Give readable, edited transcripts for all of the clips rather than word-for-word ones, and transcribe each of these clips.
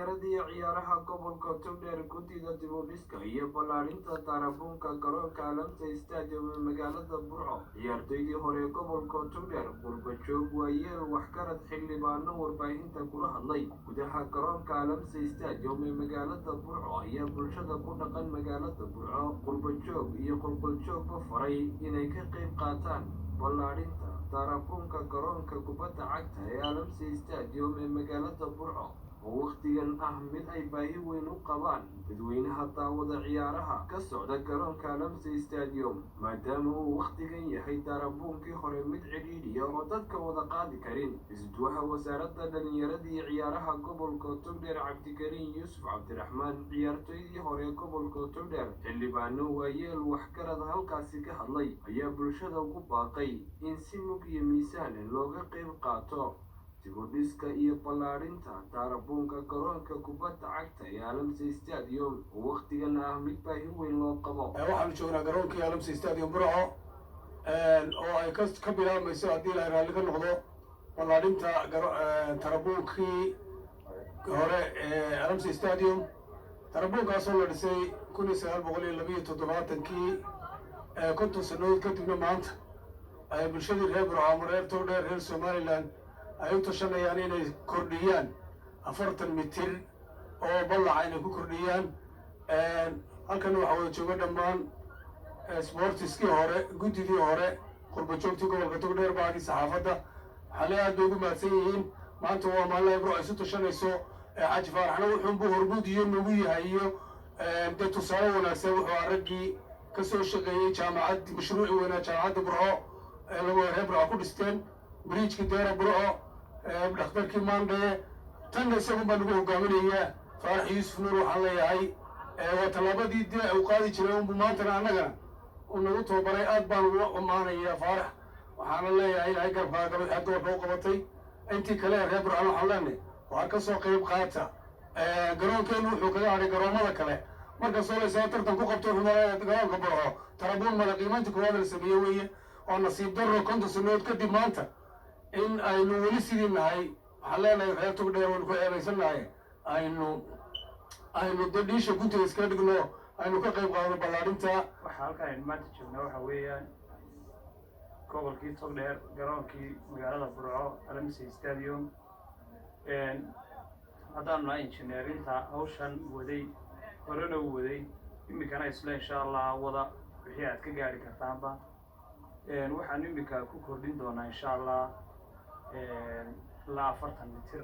Dhallinyaradii ciyaaraha gobolka Togdheer, guddida dib u dhiska iyo ballaarinta tarabuunka garoonka Alamsey Stadium ee magaalada Burco, ciyaartoydii hore ee gobolka Togdheer, qurbajoog, waayeel, waxgarad, xildhibaano warbaahinta kula hadlay gudaha garoonka Alamsey Stadium ee magaalada Burco ayaa bulshada ku dhaqan magaalada Burco, qurbajoog iyo qolqoljoogba faray inay ka qayb qaataan ballaarinta tarabuunka garoonka kubadda cagta ee Alamsey Stadium ee magaalada Burco, oo wakhtigan ah mid ay baahi weyn u qabaan dadweynaha daawada ciyaaraha ka socda garoonka Alamsey Stadium, maadaama uu wakhtigan yahay tarabuunkii hore mid cidhiidhiya oo dadka wada qaadi karin. Isduwaha wasaaradda dhallinyarada iyo ciyaaraha gobolka Togdheer, Cabdikariin Yuusuf Cabdiraxmaan, ciyaartoydii hore gobolka Togdheer, xildhibaano, waayeel, waxgarad halkaasi ka hadlay ayaa bulshada ugu baaqay in si mug iyo miisaan looga qayb qaato dib u dhiska iyo ballaarinta tarabuunka garoonka kubadda cagta ee Alamsey Stadium, oo wakhtigan ah mid baahi weyn loo qabo. Waxaanu joognaa garoonkii Alamsey Stadium Burco, oo ay ka bilaabmayso, haddii Ilahay raalli ka noqdo, ballaadhinta tarabuunkii hore ee Alamsey Stadium. Tarabuunkaasoo la dhisay 1972-kii, 50 sannadood kadibna maanta ay bulshadii reer Burco ama reer Togdheer, reer Somaliland ay u tashanayaan inay kordhiyaan 40 mitir oo ballaca inay ku kordhiyaan. Halkan waxaa wada jooga dhammaan sportiskii hore, guddidii hore, qurbajoogtii gobolka Togdheer, baagii saxaafadda. Waxaa le aad bay ugu mahadsan yihiin. Maanta waa maalin ay Burco isu tashanayso. Xaaji Faaraxna wuxuunbuu hormuud iyo nagu yahay iyo dee tusaale wanaagsan. Wuxuu ahaa raggii ka soo shaqeeyey jaamacad, mashruuci weynaa jaamacadda Burco ee lagu reer Burco ku dhisteen, bridgekii Deera Burco, dhakhtarkii Maandhee. Tanna isagun baa nagu hogaaminayaa. Faarax Yuusuf Nuur waxaan leeyahay, waa tallaabadii dee uu qaadi jiray unbu maantana annagana uu nagu tababaray. Aad baan ugu ammaanayaa Faarax, waxaana leeyahay Ilaahay garabkaaga galo waxaad gobolka u qabatay. Intii kale ee reer Burcaan waxaan leenahay, waxaa ka soo qayb qaata. Garoonkeennu wuxuu kaga hadhay garoomada kale markastoo laysaa tartan ku qabto garoonka Burco tarabuun male. Qiimaynta koowaad la sameeye weeye. Oo nasiib darro 50 sannadood kadib maanta in aynu weli sidii nahay. Waxaan leenahay reer Togdheer, waynu ku ceebaysannahay. Aynu dee dhiisha guntiga iskaga dhigno, aynu ka qayb qaadno ballaadhinta. Waxaa halkan aynu maanta joognaa waxa weeyaan gobolkii Togdheer, garoonkii magaalada Burco, Alamsey Stadium. Haddaanu nahay injineerinta hawshan waday, horena u waday, iminkana isle insha Allah wada wixii aad ka gaari kartaanba, waxaanu iminka ku kordhin doonaa insha Allah ilaa 40 mitir,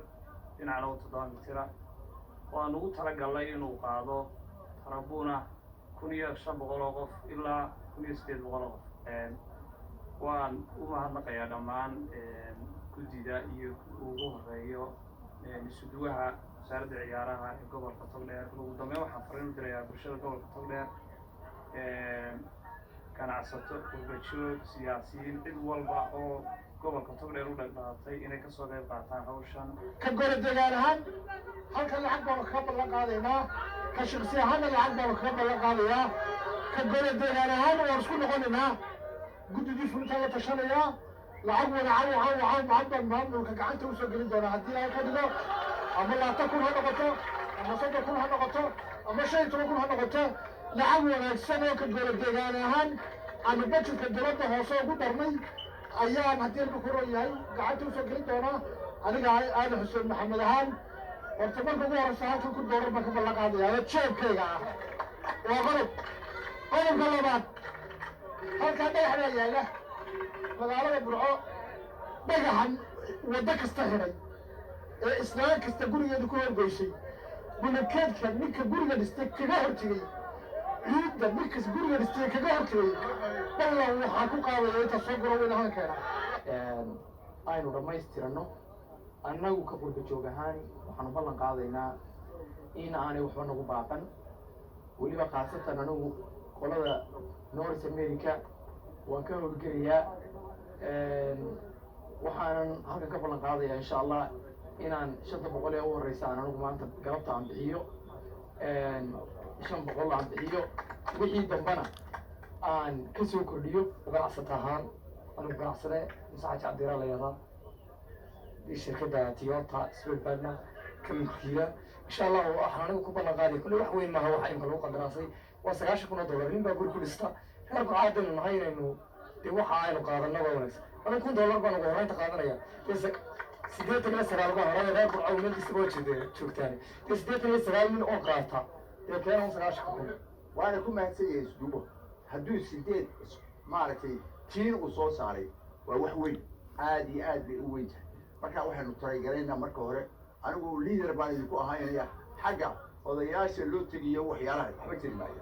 dhinacna u 7 mitira, oo aan ugu talagalnay inuu qaado tarabuuna 1500 oo qof ilaa 1800 oo qof. Waan u mahadnaqayaa dhammaan guddida iyo ugu horeeyo isuduwaha wasaaradda ciyaaraha ee gobolka Togdheer. Ugu dambeyn, waxaan fariin u dirayaa bulshada gobolka Togdheer, ganacsato, qurbajoog, siyaasiyiin, cid walba oo gobolka Togdheer u dhaqdhaqaatay inay kasoo qayb qaataan hawshan. Ka gole degaan ahaan halkan lacag baanu kaga ballan qaadaynaa, ka shaqsi ahaanna lacag baanu kaga ballan qaadayaa. Ka gole degaan ahaan waan isku noqonaynaa, guddidii fulintaan la tashanayaa, lacag wanacan wacan wacan lacag baan maamulka gacanta usoo gelin doonaa haddii Ilaahay ka dhigo. Ama 20,000 ha noqoto, ama 30,000 ha noqoto, ama 15,000 ha noqoto, lacag wanaagsan oo ka gole degaan ahaan aanu budgetka dowladda hoose ugu darnay ayaan, haddii Ilma ku ron yahay, gacanta usoo gelin doonaa. Aniga Aadan Xuseen Maxamed ahaan, horta marka ugu horeysa halkan $1,000 baan ka ballan qaadaya oo jeebkayga ah. Waa qodob. Qodobka labaad, halkaa dhagax baa yaalla magaalada Burco. Dhagaxan waddo kasta xidhay ee islaan kasta gurigeeda ku horgoysay, bulukeedka ninka guriga dhistay kaga hortegey, ciidda ninkas guriga dhistay kaga hortegey, ballan waxaa ku qaadaya inta soo guro weyna halkan keena. Aynu dhammaystiranno. Annagu ka qurba joog ahaan waxaanu ballan qaadaynaa in aanay waxba nagu baaqan. Weliba khaasatan anigu qolada North America waan ka howlgelayaa. Waxaanan halkan ka ballan qaadayaa insha Allah inaan 500 ee u horeysa aan anigu maanta galabta aan bixiyo, 500 aan bixiyo, wixii dambena aan ka soo kordhiyo. Ganacsata ahaan, anigu ganacsade Muuse Xaaji Cabdiraa la yahdaa, shirkadda Toyota Sbelbadna ka mulkiila. Insha Allah waxaan anigu ku ballan qaaday, kolley wax weyn maaha waxa imka lagu qandaraasay, waa $90,000. Nin baa guri ku dhista. Reer Burcaadaynu nahay, inaynu dee waxa aynu qaadanno waa wanaagsan. Anigu $1,000 baan ugu horreynta qaadanaya. Dee 89 baan horaya. Reer Burco meel kastaba waa joogtaan. Dee 89 nin oo qaata dee keena 90,000. Waana ku mahadsan yahay isdubo. Hadduu sideed maaragtay tiin uu soo saaray, waa wax weyn, aad iyo aad bay u weyn tahay. Marka waxaynu taragaraynaa marka hore, anigu leader baan idinku ahaynaya xagga odayaasha loo tegiyo. Waxyaalaha waxba jiri maayo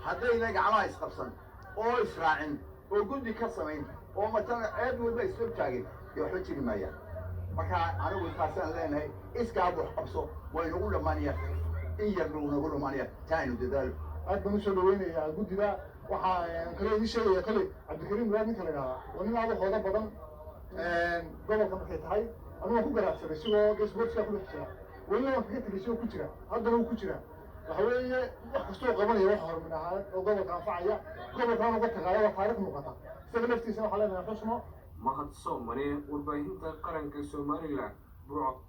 haddayna gacmaha isqabsan oo israacin oo guddi ka samayn oo matana ceeb walba isla taagin, dee waxba jiri maayaan. Marka anigu taasaan leenahay, iskaa wax qabso waynagu dhammaanaya, in yarna uu nagu dhammaanaya. Taa aynu dadaalo. Aad baan usoo dhaweynayaa guddida. Waxaa kaloo idiin sheegaya kale, Cabdikariim Muraad ninka la idhahdaa waa nin aad u hoodo badan gobolka. Markay tahay anigu waan ku garaadsaday sigoo dee sportska ku dhex jira, welina waan kaga tegay sigoo ku jira, haddana wuu ku jira. Waxa weeye wax kastoo qabanaya wax horumar ahaan oo gobolka anfacaya, gobolkaan uga tagaayo, waa taariikh muuqata. Isaga laftiisa waxaa leenahay xusno. Mahad Soomane, warbaahinta qaranka Somaliland, Burco.